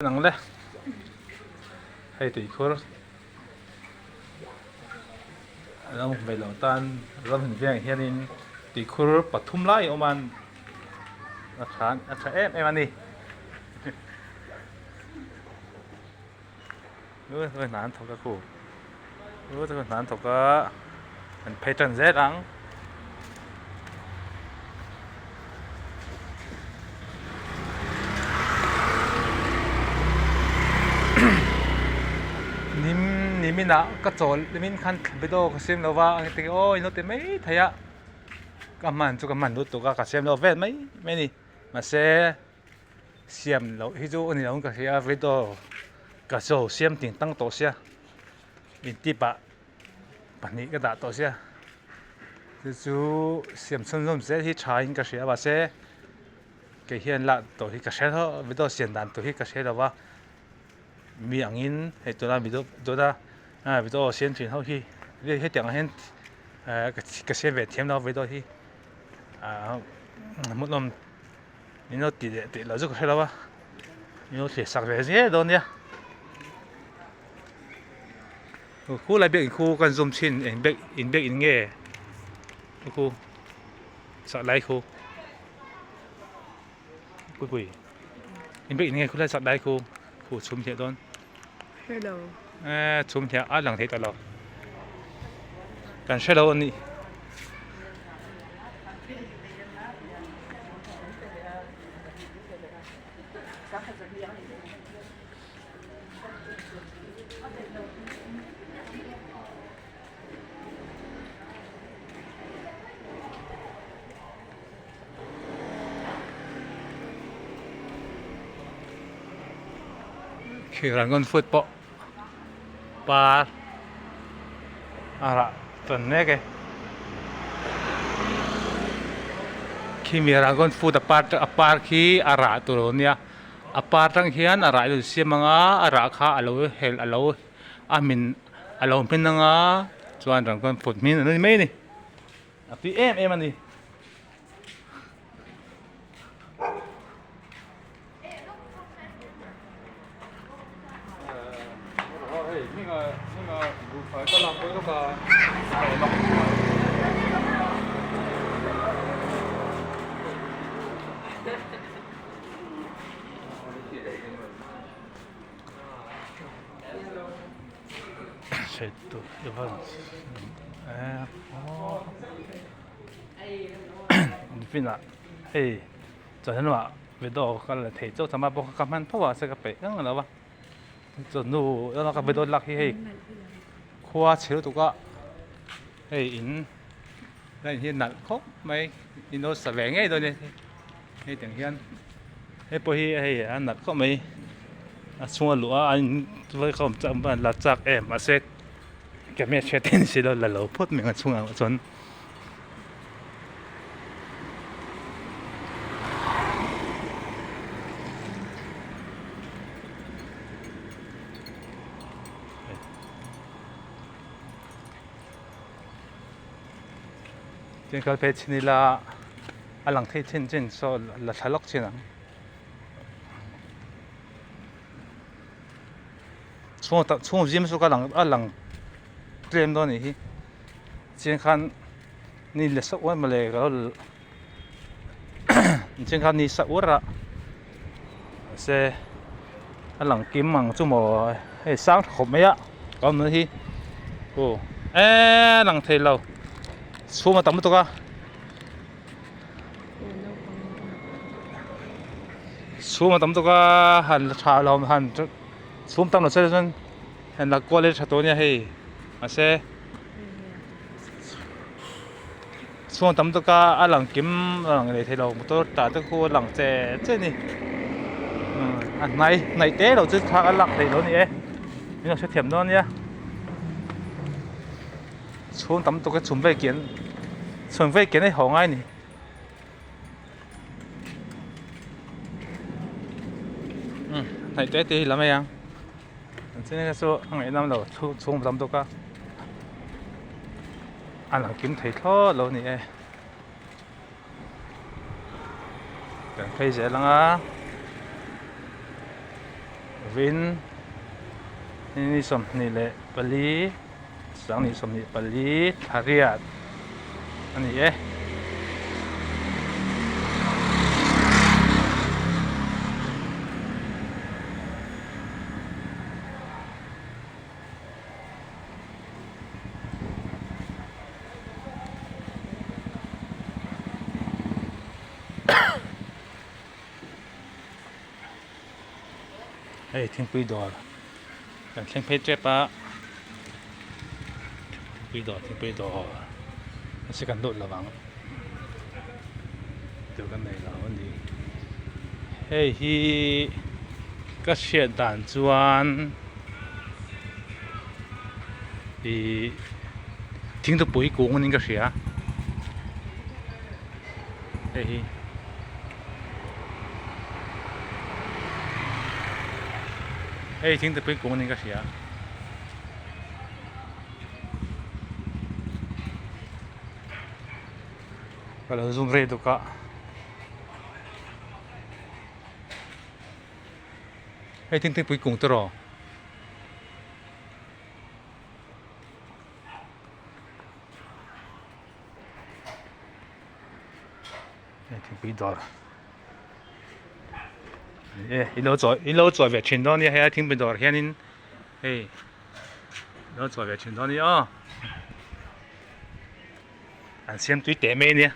Ang le hei tuikhur ram hmeh loh tan ram hmun vengah hianin tuikhur pathum lai a awm a a tha a tha em em a ni hna an thawk a khu hna an thawk a an phei tan zel ang. Nim niminah ka chawl nimin khan video ka siam lo va ang ti aw ilo ti mai thei a ka hman chu ka hman lut tuk a ka siam lo vel mai mai a ni mahse siam loh hi chu a ni lo in ka hria a video ka chaw siam ting tang tawh sia intip ah. Pahnih ka dah tawh sia chu chu siam chhunzawm zel hi tha in ka hria a mahse kei hian lak tawh hi ka hre lo video siam dan tur hi ka hre lo va mi angin hei tuna video tuna video siam thin ho hi hetiang ang hian ka siam ve thiam lo video hi ah hmuhnawm min lo ti leh tih loh chu ka hre lo a min lo thlir sak ve zel dawn nia. Khu lai biak in khu kan zoom chhin eng biak in biak in nge khu sak lai khu pui pui in biak in nge khu lai sak lai khu khu chhum hliah dawn hello eh chhum hliah a lang thei ta lo kan hre lo a ni. Khi rangon foot pawh par a rah tawn mek e khimi rangon foot a par a par khi a rah tur a nia. A par tang hian a rah ilo siam ang a a rah kha a lo helh a lo a hmin a lo hmin ang a chuan rang chuan phut hmin an ni mai a ni a tui em em a ni. Hei chawhnu ah video ka la thei chauh chama bawk a ka hman tho a se ka peih reng lo va chawhnu lama ka video lak hi hei khua chhe lutuk a hei in line hi nalh khawp mai in lo sa ve ngei dawn a ni. Hei tiang hian hei pawh hi hei a nalh khawp mai a chhunga luh a a in la chak em mahse camera hriat te ni si lo la lo phawt mai ang a chhungah chuan. Tin kal phei chhin ila a lang thei chin chin saw la thla lawk chin ang chhung tak chhung zim chu ka lang a lang tlem dawn anih hi chian khan ni la sauh a mawle ka lo chian khan ni sa uar a mahse a lang kim ang chu maw hei sang tha khawp mai a ka awm na hi aw eee lang thei lo chhung a tam lutuk a chhum a tam lutuk a han la tha lo han chhum tam lo se chuan han la kual hi tha tawh ania hei mahse chhung a tam lutuk a a lang kim a lang leh thei lo motor tah te khu a lang che che a ni a hnai hnaih te lo chu thla a lak theih loh a ni e min lo hrethiam dawn ania. Chhung tam tuk a chhum vei kian chhum vei kian a haw ngai a ni. Umm hnaih te te hi la mai ang engtin nge chu a ngaihnawm lo chhung tam tuk a a lang kim thei thlawt lo a ni e kan phei zel ang a. Vawin ni 24 2024 thla riat a ni e. Hei thingpui dawr kan thleng phei tep a thingpui dawr thingpui dawr mahse kan lut lo vang tur kan nei lo a ni hei hi ka hriat dan chuan ihh thingtupui kung niin ka hria hei hi. Hei thingtupui kung niin ka hria. Ka lo zoom rei duk a. Hei thingtupui kung te rawh. Hei thingpui dawr e in lo chawi in lo chawi ve thin dawn nia hei a thingpui dawr hianin hei in lo chawi ve thin dawn nia aw an siam tui teh mai ania.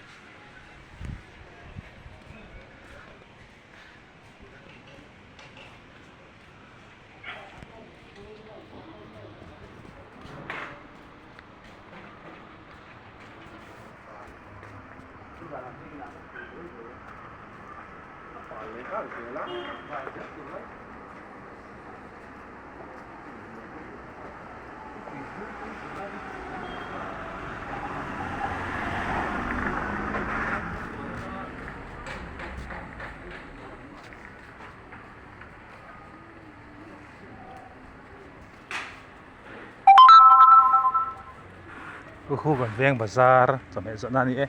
Hu kan veng bazar chawhmeh zawhna a ni e.